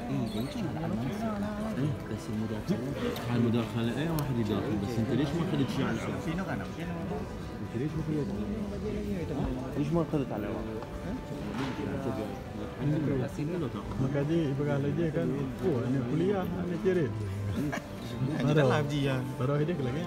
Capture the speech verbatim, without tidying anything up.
إيه، ليش على المنصة؟ إيه، بس المداخلة. المداخلة، إيه، واحد يداخل، بس أنت ليش ما أخذت شيء على الأول؟ أنت ليش ما أخذت؟ ليش ما أخذت على الأول؟ Maka jih ipeugah lé jih kan, oh, aneuk kuliah, aneuk cerit. Baru, baru hidup lagi.